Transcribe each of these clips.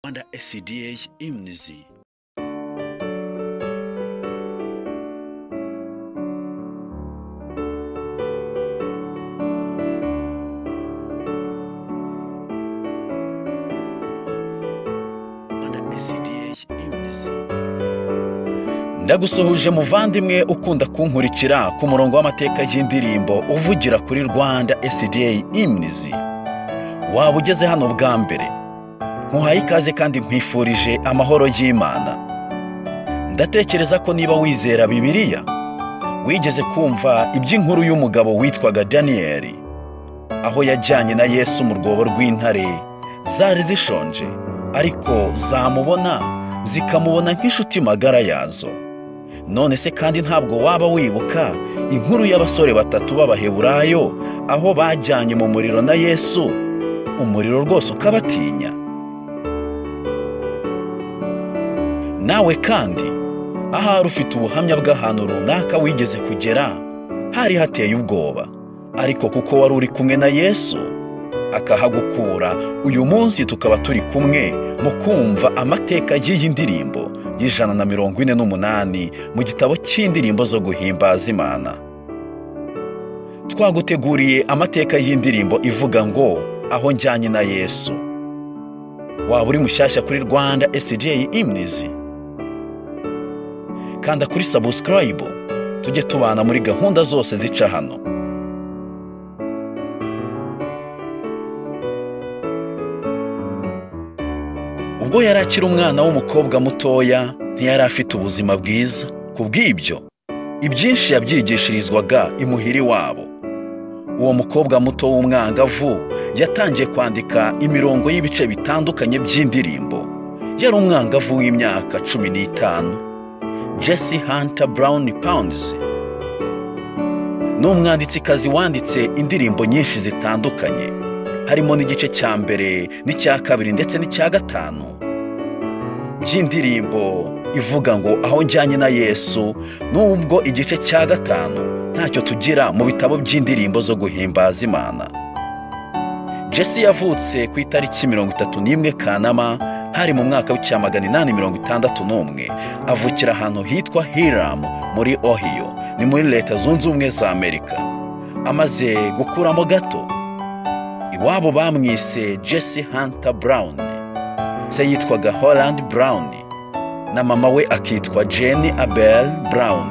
Rwanda SDA Hymns. Rwanda SDA Hymns. Ndagusuhuje muvandimwe ukunda kunkurikira ku murongo w'amateka y'indirimbo uvugira kuri Rwanda SDA Hymns. Waba ugeze hano bwa mbere, nkuhaye ikaze kandi nkwifurije amahoro y'Imana. Ndatekereza ko niba wizera Bibiliya, wigeze kumva iby'inkuru y'umugabo witwaga Daniyeli, aho yajyanye na Yesu mu rwobo rw'intare zari zishonje, ariko zamubona zikamubona nk'inshuti magara yazo. None se kandi ntabwo waba wibuka inkuru y'abasore batatu b'Abaheburayo, aho bajyanye mu muriro na Yesu, umuriro rwose ukabatinya? Nawe kandi ahari ufite ubuhamya bw'ahantu runaka wigeze kugera hari hateye ubwoba, ariko kuko wari uri kumwe na Yesu akahagukura, uyu munsi tukaba turi kumwe mu kumva amateka y'iyi ndirimbo y'148 mu gitabo cy'indirimbo zo guhimbaza Imana. Twaguteguriye amateka y'indirimbo ivuga ngo aho njyanye na Yesu. Waba uri mushyashya kuri Rwanda SDA Hymns, kanda kuri subscribe tujye tubana muri gahunda zose zica hano. Ubwo yari akiri umwana w'umukobwa mutoya, ntiyari afite ubuzima bwiza. Kubw'ibyo, ibyinshi yabyigishirizwaga imuhira iwabo. Uwo mukobwa muto w'umwangavu yatangiye kwandika imirongo y'ibice bitandukanye by'indirimbo. Yari umwangavu w'imyaka 15. Jesse Hunter Brown Pounds ni umwanditsikazi wanditse indirimbo nyinshi zitandukanye, harimo n'igice cya mbere n'icya kabiri ndetse n'icya gatanu by'indirimbo ivuga ngo aho njyanye na Yesu, nubwo igice cya gatanu ntacyo tugira mu bitabo by'indirimbo zo guhimbaza Imana. Jesse yavutse ku itariki 31 Kanama, hari mu mwaka w'1861, avukira ahantu hitwa Hiram muri Ohio, ni muri Leta Zunze Ubumwe za Amerika. Amaze gukuramo gato, iwabo bamwise Jesse Hunter Brown. Se yitwaga Holland Brown na mama we akitwa Jenny Abel Brown.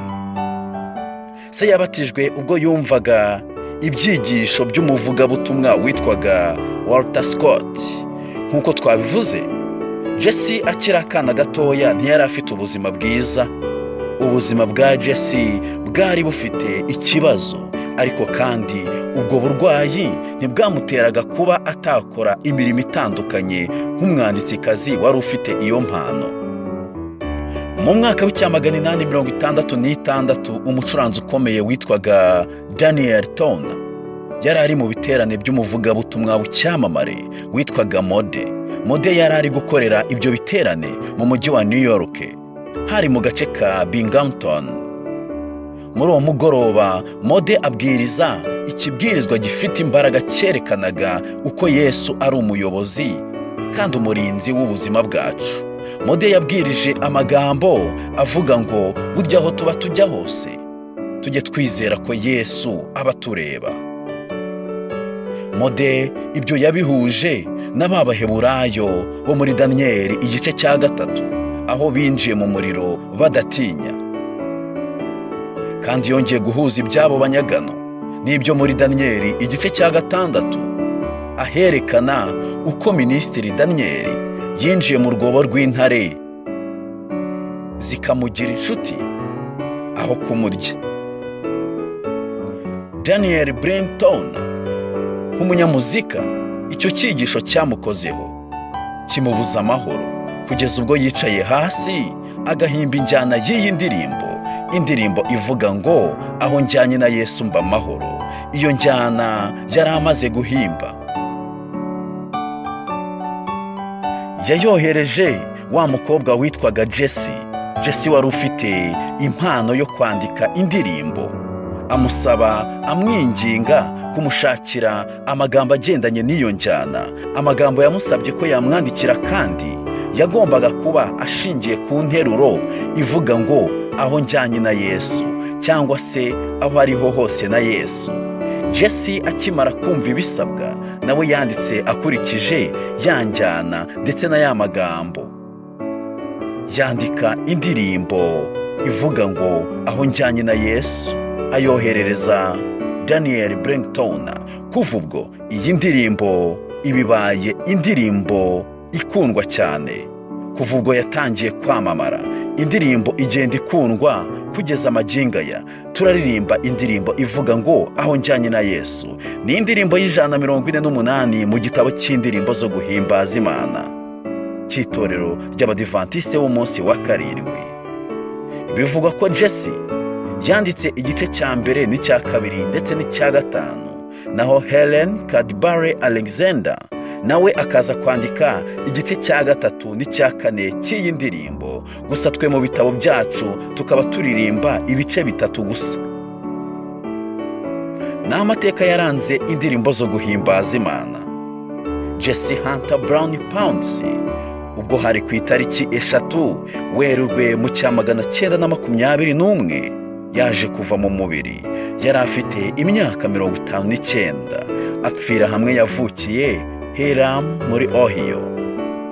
Se yabatijwe ubwo yumvaga ibyigisho by'umuvugabutumwa witwaga Walter Scott. Nk'uko twabivuze, Jesse akiri akana gatoya ntiyari afite ubuzima bwiza. Ubuzima bwa Jesse bwari bufite ikibazo, ariko kandi ubwo burwayi ntibwamuteraga kuba atakora imirimo itandukanye nk'umwanditsikazi wari ufite iyo mpano. Mu mwaka w'1866, umucuranzi ukomeye witwaga Daniel Tone yari ari mu biterane by'umuvugabutumwa w'icyamamare witwaga Mode. Mode yari ari gukorera ibyo biterane mu mujyi wa New York, hari mu gace ka Binghamton. Muri uwo mugoroba, Mode abwiriza ikibwirizwa gifite imbaraga cyerekanaga uko Yesu ari umuyobozi kandi umurinzi w'ubuzima bwacu. Mode yabwirije amagambo avuga ngo burya aho tuba tujya hose tujye twizera ko Yesu aba atureba. Mode ibyo yabihuje n'Abaheburayo bo muri Daniyeli igice cya 3, aho binjiye mu muriro badatinya. Kandi yongeye guhuza ibyabo banyagano n'ibyo muri Daniyeli igice cya 6, aherekana uko Minisitiri Daniyeli yinjiye mu rwobo rw'intare zikamugira inshuti aho kumurya. Daniel Brenton nk'umunyamuzika, icyo cyigisho cyamukozeho kimubuza amahoro, kugeza ubwo yicaye hasi agahimba injyana y'iyi ndirimbo, indirimbo ivuga ngo aho njyanye na Yesu mba amahoro. Iyo njyana yari amaze guhimba yayohereje wa mukobwa witwaga Jesse. Jesse wari ufite impano yo kwandika indirimbo, amusaba amwinginga kumushakira amagambo agendanye n'iyo njyana. Amagambo yamusabye ko yamwandikira kandi yagombaga kuba ashingiye ku nteruro ivuga ngo aho njyanye na Yesu, cyangwa se aho ariho hose na Yesu. Jesse akimara kumva ibisabwa, nawe yanditse akurikije ya njyana ndetse na ya magambo, yandika indirimbo ivuga ngo aho njyanye na Yesu, ayoherereza Daniel Brington. Kuva ubwo iyi ndirimbo ibibaye indirimbo ikundwa cyane. Kuva ubwo yatangiye kwamamara, indirimbo igenda ikundwa kugeza magingo aya. Turaririmba indirimbo ivuga ngo aho njyanye na Yesu. Ni indirimbo y'148 mu gitabo cy'indirimbo zo guhimbaza Imana cy'itorero ry'Abadivantisite b'umunsi wa 7. Bivugwa ko Jesse yanditse igice cya mbere n'icya kabiri ndetse n'icya 5, naho Helen Cadbury Alexander nawe akaza kwandika igice cya 3 n'icya 4 cy'iyi ndirimbo. Gusa twe mu bitabo byacu tukaba turirimba ibice 3 gusa. Ni amateka yaranze indirimbo zo guhimbaza Imana. Jesse Hunter Brown Pounds ubwo hari ku itariki 3 Werurwe mu 1921 yaje kuva mu mubiri. Yari afite imyaka 59, apfira hamwe yavukiye Hiram muri Ohio,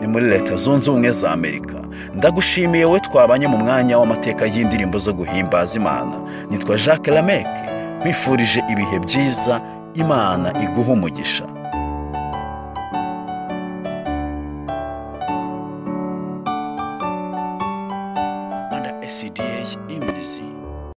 ni muri Leta Zunze Ubumwe za Amerika. Ndagushimiye we twabanye mu mwanya w'amateka y'indirimbo zo guhimbaza Imana. Nitwa Jacques Lameck, nkwifurije ibihe byiza, Imana iguhe umugisha. Rwanda SDA Imnizi.